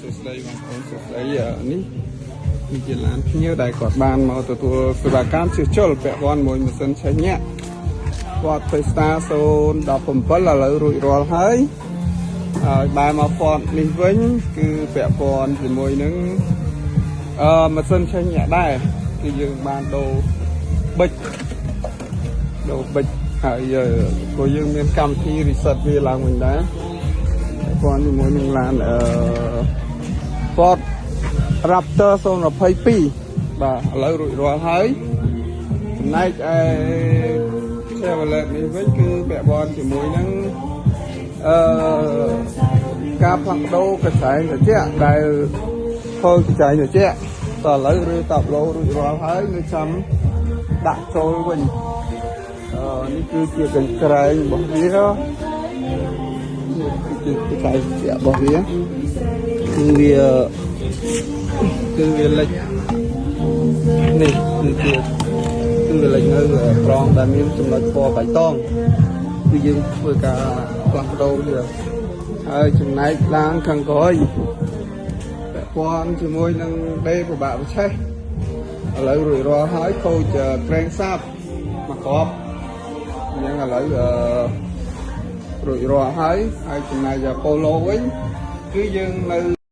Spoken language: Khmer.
សួស្តីបងប្អូនសួស្តីនេះគឺជាឡានភ្ញៀវដែលគាត់បានមកទទួលសេវាកម្មជួសជុលពាក់ព័ន្ធមួយម៉ាស៊ីនឆេះញាក់ Ford Fiesta 017ឥឡូវរួចរាល់ហើយហើយបែរមក Ford នេះវិញគឺពាក់ព័ន្ធជាមួយនឹងម៉ាស៊ីនឆេះញាក់ដែរគឺយើងបានដូរប៊ិចដូរប៊ិចហើយក៏យើងមានកម្មវិធី reset វាឡើងវិញដែរពាក់ព័ន្ធជាមួយនឹងឡានFord Raptor 022បាទឥឡូវរួចរាល់ហើយចំណែកឯ Chevrolet នេះវិញគឺពាក់ព័ន្ធជាមួយនឹងអឺការផ្លាស់ប្ដូរកញ្ចែងត្រជាក់ដែលធ្វើកញ្ចែងត្រជាក់តឥឡូវឬតាប់ឡូរួចរាល់ហើយនៅចាំដាក់ចូលវិញនេះគឺជាកញ្ច្រែងរបស់វានេះគឺជាកញ្ចែងត្រជាក់របស់វាគឺវាលិចនេះគឺជាគឺវាលិចនៅត្រង់ដែលមានចំណុចពណ៌បៃតងគឺយើងធ្វើការផ្លាស់ប្ដូរវាហើយចំណែកឡានខាងក្រោយពាក់ព័ន្ធជាមួយនឹងដេពិបាកវិឆេះឥឡូវរួចរាល់ហើយខូចក្រែងសាបមួយគ្រាប់អញ្ចឹងឥឡូវអឺរួចរាល់ហើយហើយចំណែកប៉ូឡូវិញគឺយើងនៅ